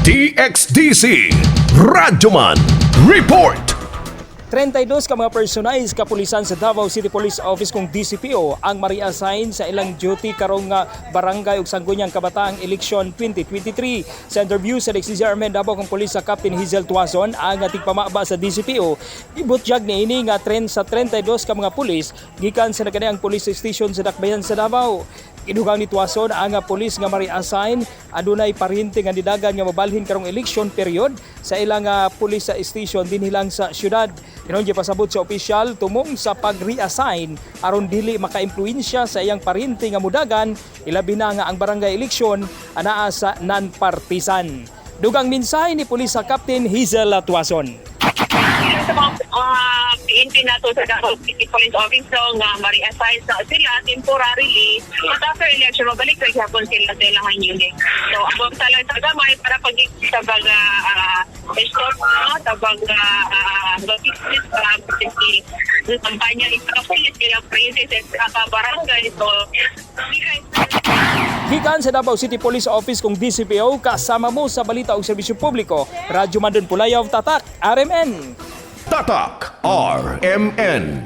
DXDC Radyoman Report. 32 ka mga personalized kapulisan sa Davao City Police Office kung DCPO ang mari-assign sa ilang duty karong nga barangay ug sangguniang kabataang election 2023. Sa interview sa DXDC RMN Davao kung pulis sa Captain Hazel Tuazon, ang tigpamaba sa DCPO, ibutyag niini nga trend sa 32 ka mga pulis gikan sa nagkaniang police station sa Dakbayan sa Davao. Idugang ni Tuazon, ang pulis nga mari-assign adunay paryente nga nidagan nga mabalhin karong election period sa ilang police station dinhi lang sa syudad. Hinon pasabot sa opisyal, tumong sa pag-reassign aron dili makaimpluwensya sa iyang paryente nga mudagan, ilabi na nga ang barangay election anaa sa non-partisan. Dugang mensahe ni Police sa Captain Hazel Tuazon. Sa mga PNP nato sa Davao City Police Office, so, nga ma-reassign sa sila temporarily, but after election mabalik sa gihapon sila sa ilang unit. So abot sa lang sa gamay para pag sa baga store, no, sa baga business para si kampanya ni sa police sila president sa barangay, so Gikan sa Davao City Police Office kung DCPO, kasama mo sa balita ug serbisyo publiko. Radyo Mandon Pulayaw, Tatak, RMN. Tatak RMN.